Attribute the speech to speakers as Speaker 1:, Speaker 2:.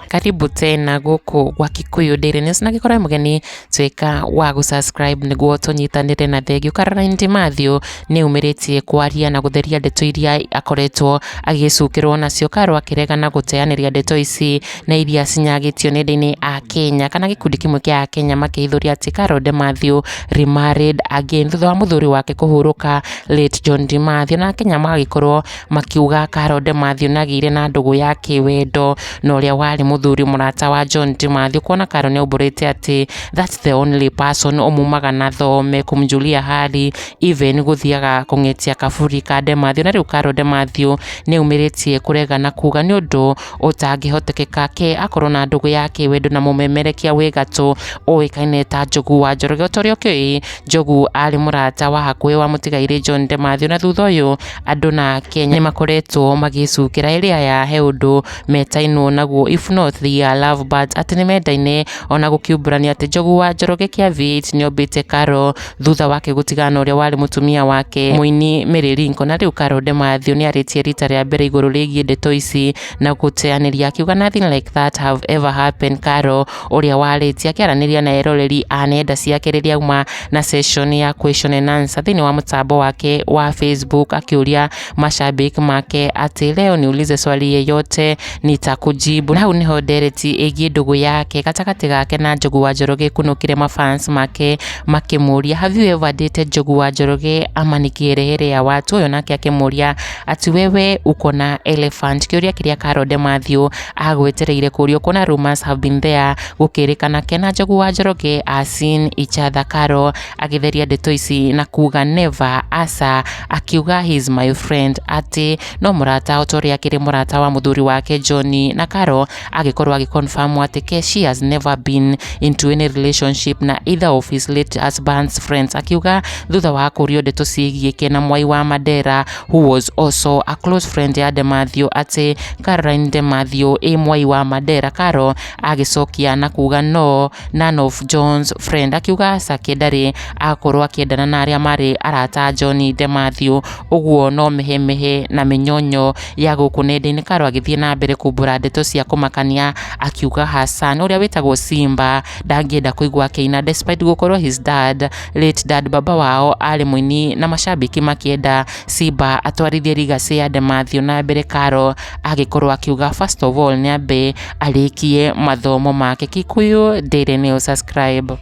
Speaker 1: Karibu tena gũkũ gwa Kikuyu Daily News, na gĩkorwo mũgeni, tuĩka wa gũsubscribe nĩguo tũnyitanĩre. Na thengio, Caroline Mathew nĩ umĩrĩtie kwaria na gũtheria ndeto iria akoretwo agĩcukĩrwo nacio. Caro akĩregana gũteanĩria ndeto ici na iria cinyagĩtio nenda-inĩ a Kenya kana gĩkundi kĩmwe kĩa Akenya, makĩhithũria atĩ Carol Mathew remarried again thutha wa mũthuri wake kũhurũka, late John Mathew, na Akenya magagĩkorwo makiuga Carol Mathew nĩagĩire na ndũgũ ya kĩwendo na ũrĩa warĩ mũthuri mũrata wa John Mathew, kuona Carol nĩaumbũrĩte atĩ that's the only person ũmumaga na thome kumjulia hali, even gũthiaga kũng'etia kaburi ka Mathew. Na rĩu Carol Mathew nĩaumĩrĩtie kũrega na kuga nĩ ũndũ ũtangĩhotekeka ke akorwo na ndũgũ ya kĩwendo na mũmemerekia wĩ gatũ ũĩkaine ta Njogu wa Njoroge. O ta ũrĩa ũkĩũĩ, Njogu arĩ mũrata wa hakuhĩ wa mũtigairĩ John Mathew, na thutha ũyũ andũ na Kenya nĩmakoretwo magĩcukĩra ĩrĩa aya he ũndũ metainwo naguo, if not they are love birds, atĩ nĩmendaine, ona gũkiumbũrania atĩ Njogu wa Njoroge kĩa V8 nĩombĩte Carol thutha wake gũtigana na ũrĩa warĩ mũtumia wake, mũini Mary Lincoln. Na rĩu Carol Mathew nĩarĩtie rita rĩa mbere igũrũ rĩgiĩ ndeto ici na gũteanĩria, akiuga nothing like that have ever happened. Carol ũrĩa warĩtie akĩaranĩria na eroreri a nenda ciake rĩrĩa auma na session ya question and answer thĩinĩ wa mũtambo wake wa Facebook, akĩũria mashabiki make atĩ leo niulize swali yeyote nitakujibu. Na hau niho ndereti ĩgiĩ ndũgũ yake gatagatĩ gake na Njogu wa Njoroge ĩkunũkire, mafans make makĩmũria, "Have you ever dated Njogu wa Njoroge ama ni kiherehere ya watu?" Ũyũ nake akĩmũria ati wewe uko na elephant, kĩũria kĩrĩa Carol Mathew agwetereire kũrio, kuona rumors have been there gũkĩrĩkana ke na Njogu wa Njoroge are seen each other. Carol agĩtheria ndeto ici na kuga never, asa, akiuga he is my friend, atĩ no mũrata o ta ũrĩa akĩrĩ mũrata wa mũthuri wake John. Na Carol agĩkorwo agĩconfirm atĩ ke she has never been into any relationship na either of his late husband's friends, akiuga thutha wa kũrio ndeto ciĩgiĩ ke na Mwai wa Mandera, who was also a close friend ya Demathew, atĩ Caroline Demathew ĩ Mwai wa Mandera, Carol agĩcokia na kuga no, none of John's friend, akiuga aca, ke ndarĩ akorwo akĩendana na arĩa marĩ arata a John Demathew, ũguo no mĩhemehe na mĩnyonyo ya gũkũ nenda-inĩ. Carol agĩthiĩ na mbere kumbũra ndeto cia kũmakania, akiuga Hassan ũrĩa wĩtagwo Simba ndangĩenda kũigua akĩina despite gũkorwo his dad, late dad, baba wao arĩ mũini na mashabiki makĩenda Simba atwarithie legacy ya Demathew na mbere. Carol agĩkorwo akiuga first of all nĩambe arĩkie mathomo make. Kikuyu Daily News, subscribe.